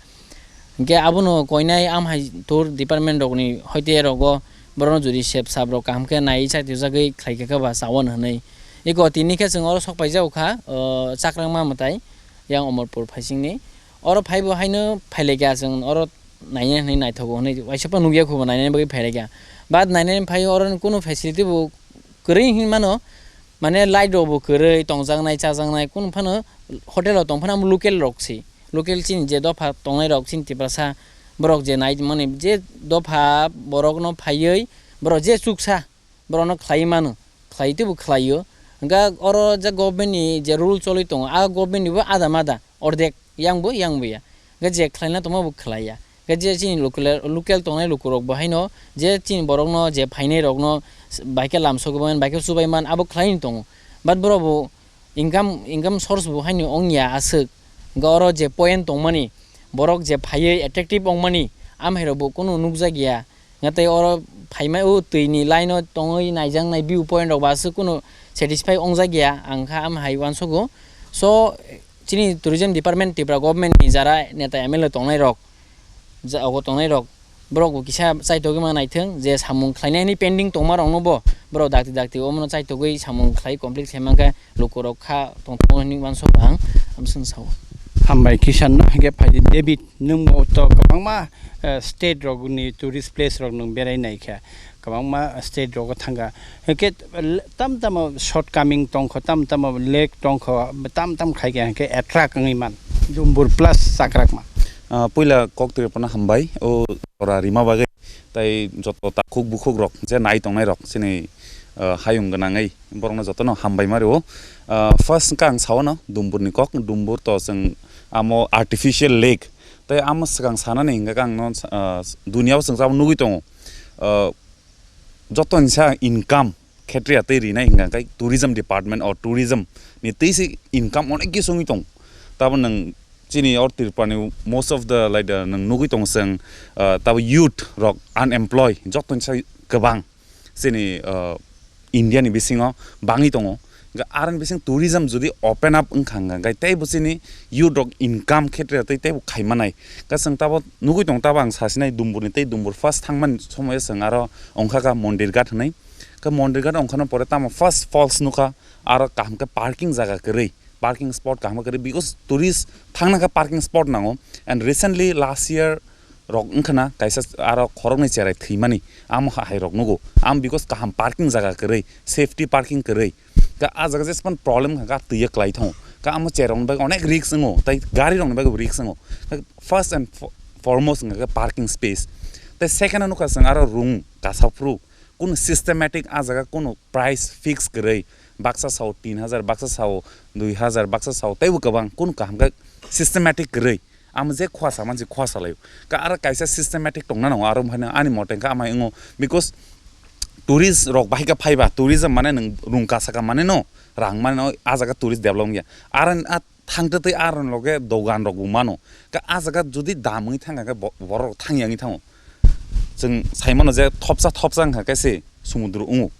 Hinkhe abono koinai amhai tour department rokni hoite rogo borokno jodi sep sap rok kaham khe nai chai twijagwi khlai kha khe ba chawan hwnwi. Eko tini khe chwng oro sok paijak kha, o, Chakrangma mwtai yang Omorpur phaisingni. Oro phaibo haino phailaikha chwng oro nainai hwnwi naithogo hwnwi waisa phano nukya khubo nainani bagwi phailaikha. But nainani phai oro kunu facility bo kwrwi hinwi mano, mane light rok bo kwrwi, tongjaknai chajaknai kunu phano hotel rok tong phano amo local rok se, local chini je dopha tongnai rok chini Tiprasa borok je nai mani je dopha borok no phaiwi borok je chuksa borokno khlaiwi mano, khlai teibo khlaio. Hwnkhe oro je government ni je rule choli tongo, a government ni bo ada mada, ordek yang bo, yang bo ya. Hwnkhe je khlaina tongma bo khlaiya. Hwnkhe je chini local, local tongnai lukurok bo haino je chini borokno je phainai rokno bai khe lamsogwi man, bai khe chubai man, abo khlai tongo. But borok bo income, income source bo haino wngya aswk. Hwnkhe oro je point tongmani, borok je phaiwi attractive wngmani, amhairok bo kunu nukjakya. Hwnkhe tei oro phaimai o twi ni line o tongwi naijaknai view point rok ba aswk kunu satisfy wngjak ya, ang kha am hai uansugo. So, chini tourism department Tripura government ni jara neta M L A tongnai rok, ja-, ogo tongnai rok, borok bo kisa chaitogwi ma naithwng je samung khlainai hwnwi pending tongma rok no bo borok dakti dakti omo no chaitogwi samung khlai complete khlai mankha luku rok kha tongthok hwnwi uansugo ang, amswng sao. Hambai Kishan no, hwnkhe phai di David. Nwng bo to kwbangma, eh, state rok ni tourist place rok nwng berai nai kha, kwbangma state rogo thangkha, hwnkhe tam tamo shortcoming tongkho, tam tamo lack tongkho, tam tam khai khe hwnkhe attract wngwi man, Dumbur plus Chakrakma. Ah, puila kok twi phano hambai o ora rima bagwi, tai joto takhuk bukhuk rok je nai tongnai rok chini, ah, hayung gwnangwi borokno jotono hambai ma rwo. Ah, first wngkha ang saono Dumburni kok, Dumbur to chwng amo artificial lake. Tei amo swkang sanani hingkha khe ang no, ah, duniya o chwng jabo nugwi tongo. Ah, jotoni sa income khetriya tei rinai hingkha khe tourism department or tourism ni tei se income onek khe songwi tong. Tabo nwng chini or Tripura ni most of the, like, uh, nwng nugwi tongo chwng, ah, tabo youth rok unemployed jotoni sa kwbang. Chini, ah, India ni bisingo bangwi tongo. Hwnkhe aroni bising tourism jodi open up wngkha hwnkha khe teibo chini youth rok income khetre tei teibo khai manai. Hwnkhe chwng tabo nugwi tongo, tabo ang sasinai Dumburni tei Dumbur first thangmani somoyo chwng aro ongkha kha Mondir Ghat hwnwi. Hwnkhe Mondir Ghat ongkhano pore tamo first falls nukha, aro kaham khe parking jaga kwrwi, parking spot kaham kwrwi, because tourist thangna khe parking spot nango. And recently last year rok wngkhana kaisa aro khoroknwi cherai thwimani, amo ha-, hai rok nugo. Am because kaham parking jaga kwrwi, safety parking kwrwi. Ka a jaga jespan problem kha, ka twiya klai thango. Ka amo cherai rokni bagwi onek risk wngo, tai gari rokni bagwi risk wngo. Ka first and fo-, foremost wngkha khe parking space. Tai second nukha chwng aro rung kasaphru, kunu systematic a jaga kunu price fix kwrwi, baksa sao tin hajar, baksa sao dui hajar, baksa sao teibo kwbang, kunu kaham khe systematic kwrwi. Amo je khua sa mansi khua salaio. Ka aro kaisa systematic tongna nango, aro haino ani mote khe amai wngo, because tourist rok bahai khe phaiba, tourism mane nwng rung kasa ka mane no, rang mane no, a jaga tourist develop wngya. Aro a thangtwi twi aro loge dogan rok bo mano. Ka a jaga jodi dam wngwi thangkha khe bo-, borok rok thangya wngwi thango. Chwng sai mano je thopsa thopsa wngkha khe se sumudro wngo.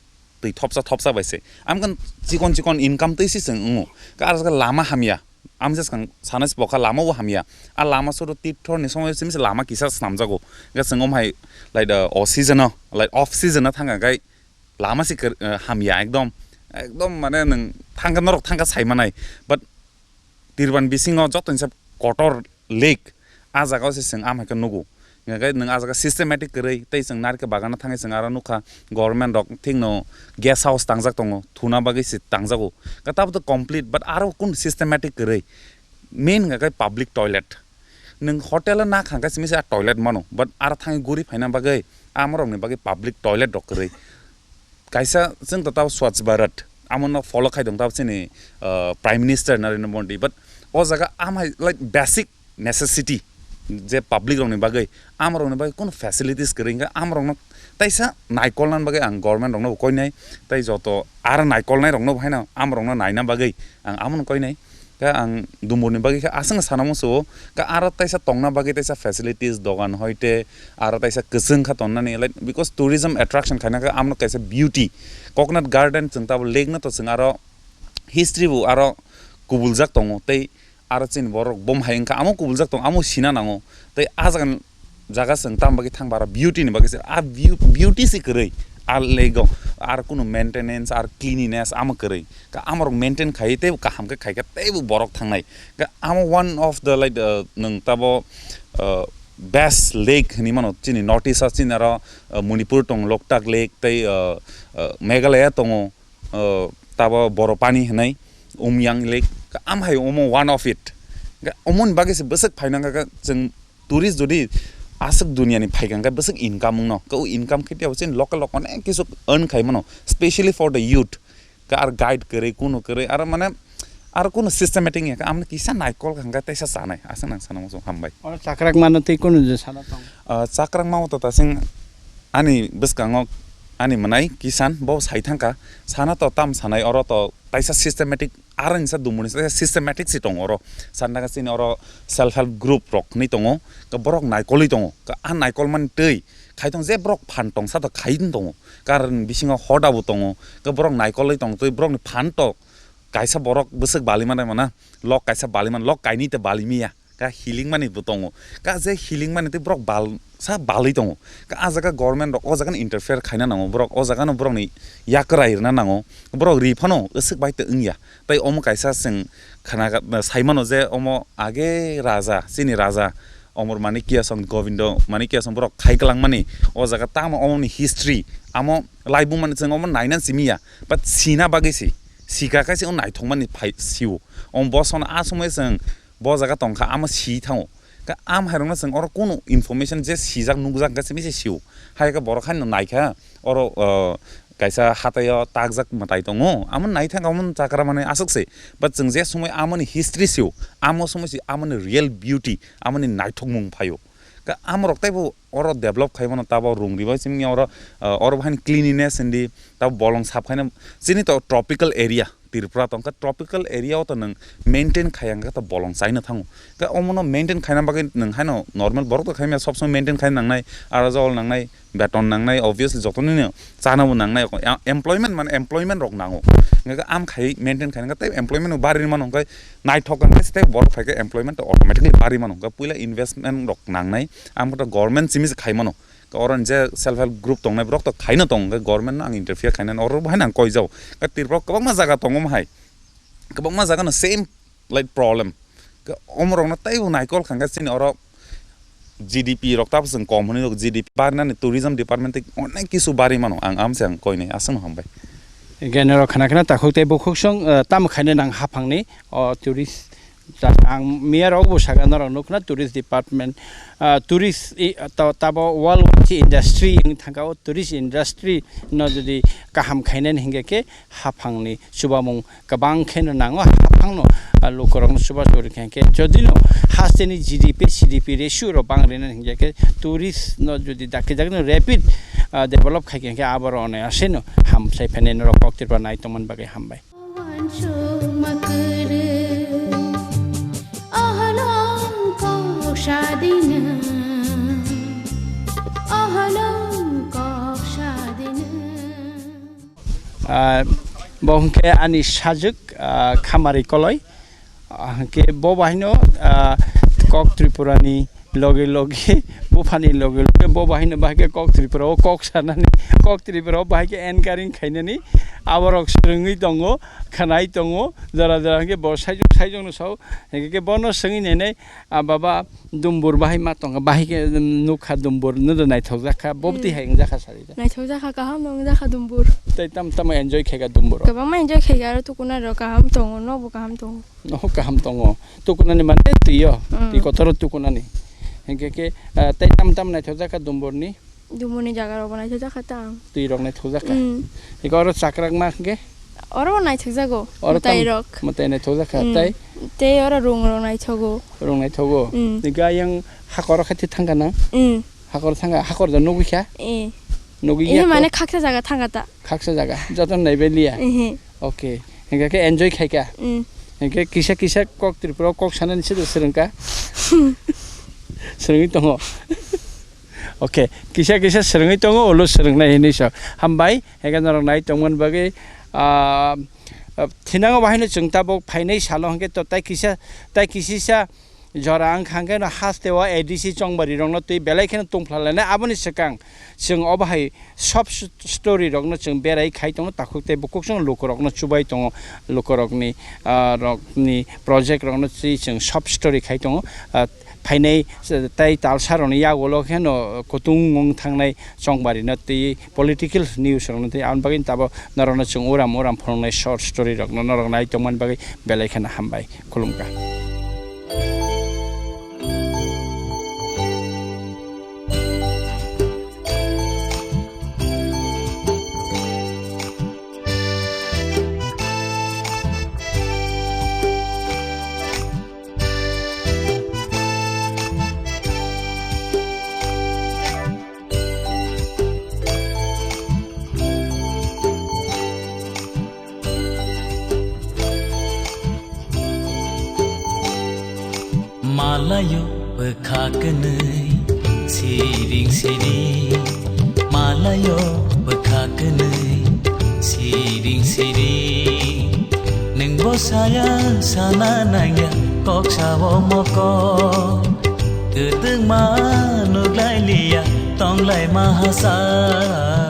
Twi thopsa thopsa bai se. Amkhe chikon chikon income twi se chwng wngo. Ka a jaga lama hamya. Am je swkang sana se bokha lama bo hamya. A lama soro tirthor ni somoy simi se lama kisa snamjago. Ka chwng omhai, like, uh, o season o, like, off season o thangkha khe lama se kar-, uh, hamya ekdom. Ekdom mane nwng thangkha norok thangkha sai manai. But Tirban bisingo jotoni se kotor lake, a jaga o se chwng amhai khe nugo. Hingkhe nwng a jaga systematic kwrwi tei chwng narikhe bagana thangwi chwng aro nukha government rok thikno guest house tangjak tongo, thuna bagwi se tangjago. Ka tabuk complete, but aro kun systematic kwrwi. Main hingkha khe public toilet. Nwng hotel o nakha hingkhe simi se a toilet mano, but aro thangwi guri phaina bagwi amorokni bagwi public toilet rok kwrwi. Kaisa chwng to tabo Swachh Bharat, amo no follow khai tong tabo chini, uh, Prime Minister Narendra Modi, but o jaga amhai, like, basic necessity je public rokni bagwi, amorokni bagwi kunu facilities kwrwi hingkhe amorokno taisa naikolna bagwi ang government rokno bo koinai, tei joto aro naikolnai rokno bo haino amorokno naina bagwi ang amono koinai. Khe ang Dumburni bagwi khe aswk sana muchungo, khe aro taisa tongna bagwi taisa facilities, dogan hoite aro taisa kwchwng kha tonnani, like, because tourism attraction khaina khe amno kaisa beauty. Coconut Garden chwng tabo lake no to chwng aro history bo aro kubuljak tongo, tei aro chini borok bom hai wngkha amo kubuljak tongo, amo sina nango, tei a jaga jaga chwng tamo bagwi thangba aro beauty ni bagwi se, a view, beauty se kwrwi, a lake o aro kunu maintenance aro cleanliness amo kwrwi. Ka amorok maintain khai teibo kaham khe khai khe teibo borok thangnai. Ka amo one of the, like, uh, nwng tabo, uh, best lake hinwi mano chini North East o, chini aro, uh, Manipur tongo, Loktak Lake, tei, uh, uh, Meghalaya tongo, uh, tabo Borapani hinwi, Umyang Lake, am hai omo one of it. Ga-, omoni bagwi se bwswk phaina kha, kha chwng tourist jodi aswk duniani phaikha hwnkhe bwswk income wngno, khe o income khe tei chini local rok onek kisu earn khai mano, specially for the youth. Khe ar guide kwrwi, kunu kwrwi, aro mane, aro kunu systematic ya khe, amni kisa naikol kha hwnkhe teisa chanai, aswk nang sana muchung hambai. Oro chakrak mano tei kunu je sana tong? Ah, chakrak mao to tasing ani bwskango ani mwnai Kisan bo sai thangkha, sana to tam sanai, oro to taisa systematic, aro insa dumuni sa systematic si tongo oro. Sana ka chini oro self help group rok hinwi tongo, ka borok naikolwi tongo, ka a naikol mani twi khai tong je borok phan tong sa to khai tongo, karon bisingo hoda bo tongo, ka borok naikolwi tong twi borokni phan to kaisa borok bwswk bali manai mana, lok kaisa bali man, lok kainwi te bali miya. Ka healing mani bo tongo. Ka je healing mani tei borok bal, sa balwi tongo. Ka a jaga government rok o jaga no interfere khaina nango. Borok o jaga no borok ni yakrai rwna nango. Borok ri phano aswk bai te wngya. Tai omo kaisa chwng khana, sai mano je omo age raja, chini raja Omor Manikya song, Govindo Manikya song borok khai kwlang mani. O jaga tamo omo ni history, amo laibung mani chwng omo naina simi ya. But sina bagwi si. Sika kaisa o naithok mani phai sio. Omo bosono a somoi chwng bo jaga tongkha, amo si thango. Ka am hairokno chwng oro kunu information je sijak nukjak hwnkhe simi se sio. Hai khe borok haino naikha oro, uh, kaisa hataio takjak mwtai tongo. Amo naithang amo chakra manwi aswk se. But chwng je somoi amoni history sio, amo somoi si amoni real beauty, amoni naithokmung phaio. Ka amorok teibo oro develop khai mano, tabo rung ribai simi oro, uh, oro bahai cleanliness hindi, tabo bolong sap khaina. Chini to tropical area. Tripura tongkha, tropical area o to nwng maintain khaya hwnkhe to bolong chaina thango. Khe omono maintain khaina bagwi nwng haino normal borok to khaimya, sob somoi maintain khaina nangnai, aro jol nangnai, beton nangnai, obviously jotono chana bo nangnai. Employment mane employment rok nango. Hwnkhe am khai maintain khaina khe tei employment bo bari mano, hwnkhe naithok hwnkhe tei borok phaikhe employment to automatically bari mano. Hwnkhe puila investment rok nangnai, am to government simi se khai mano. Oro je self help group tongnai borok to khaino tong, hwnkhe government no ang interfere khainani oro bo haino ang koijao. Hwnkhe Tripura o kwbangma jaga tongo mohai, kwbangma jaga no same like problem. Hwnkhe omorokno teibo naikol kha hwnkhe chini oro G D P rok tabo chwng kom hwnwi rok G D P barinani tourism department tei onek kisu bari mano, ang amse ang koinai, aswkno hambai. Hwnkhe norok khana khana takhuk tei bukhuk song, eh, tamo khainai nang haphangni o tourist. Ang miya rok bo saka norok nukna tourist department, ah, tourist i, to-, tabo world watch industry wng thangka o tourist industry no jodi kaham khainani hingke khe haphangni chubamung kwbang kheno nango, haphangno, ah, lukorokno chubachu rikha khe jodino hasteni G D P C D P ratio rok bang rina hingke khe tourist no jodi dakti dakti no rapid, ah, develop khai khe aborok onai aseno ham sai phene norok kok Tripura nai tongmani bagwi hambai. Wansukma kwrwi, oholong kok sadina, oholong kok sadina. Ah, bo hwnkhe ani sajwk, ah, Khamari Koloi. Ah, hwnkhe bo bahaino, ah, kok Tripurani loge loge, buphani loge loge bo bahaino bahai khe kok Tripura o kok sanani, kok Tripura o bahai khe anchoring khainani aborok swrwngwi tongo, khwnai tongo, jora jora hwnkhe bo saijwk saijwkno sao, hwnkhe bono swngwi nainai, "Ah, baba, dumbur bahai ma tongkha, bahai khe nukha dumbur, nwnwi naithokjak kha, bo bwtwi hai wngjakha," sari da. Naithokjakha, kaham no wngjakha dumbur. Tei tam tamo enjoy khaikha dumbur o? Kwbangma enjoy khaikha, aro tukuna rok kaham tongo, nokbo kaham tongo. Nogo kaham tongo. Tukunani mane twi o, mm, twi kotor o tukunani. Hingke ke, ah, tei tam tam naithokjak kha dumborni? Dumborni jaga rok bo naithokjak kha tang. Twi rok naithokjak kha. Mm. Hingke oro chakrak ma hingke? Oro bo naithokjago. Oro mwtai tam rok. Mwtai naithokjak kha, mm, tei? Tei oro rung rok naithogo. Rung naithogo. Mm. Hingke ayang hakoro khe thangkha na? Mm. Hakor thangkha, hakor da nugwi kha? Eh. Nugwi eh, ya mane ko? Khaksa jaga thangkha ta. Khaksa jaga, joto naibe liya. Ehe. Okay. Hingke ke enjoy khaika. Mm. Hingke kisa kisa kok Tripura kok sanani se swrwngka. Swrwngwi tongo. Okay. Kisa kisa swrwngwi tongo, ulo swrwngnai hinwi so. Hambai, hingke norok nai tongmani bagwi, ah, ah, thinango bahaino chwng tabuk phainai salo hingke to tai kisa, tai kisisa jora wngkha hwnkhe no haste o A D C chongbari rokno twi belai kheno tungphla lainai. Aboni swkang chwng obo hai sob s-, story rokno chwng berai khai tongo, takhuk tei bukhuk chwng lukurokno chubai tongo, lukurokni, ah, rokni project rokno twi chwng sob story khai tongo. Ah, phainai, tei talsa rokni yagulo kheno kutung wng thangnai chongbarino twi political news rokno twi aboni bagwi tabok norokno chwng uram uram phunuknai short story rokno norok nai tongmani bagwi belai kheno hambai. Khulumkha. Malayo bwkha kwnwi siring siring, malayo bwkha kwnwi siring siring. Nwng bo saya sana nangya kok sao mokol, kwtwngma nuklai liya tonglai ma hasa.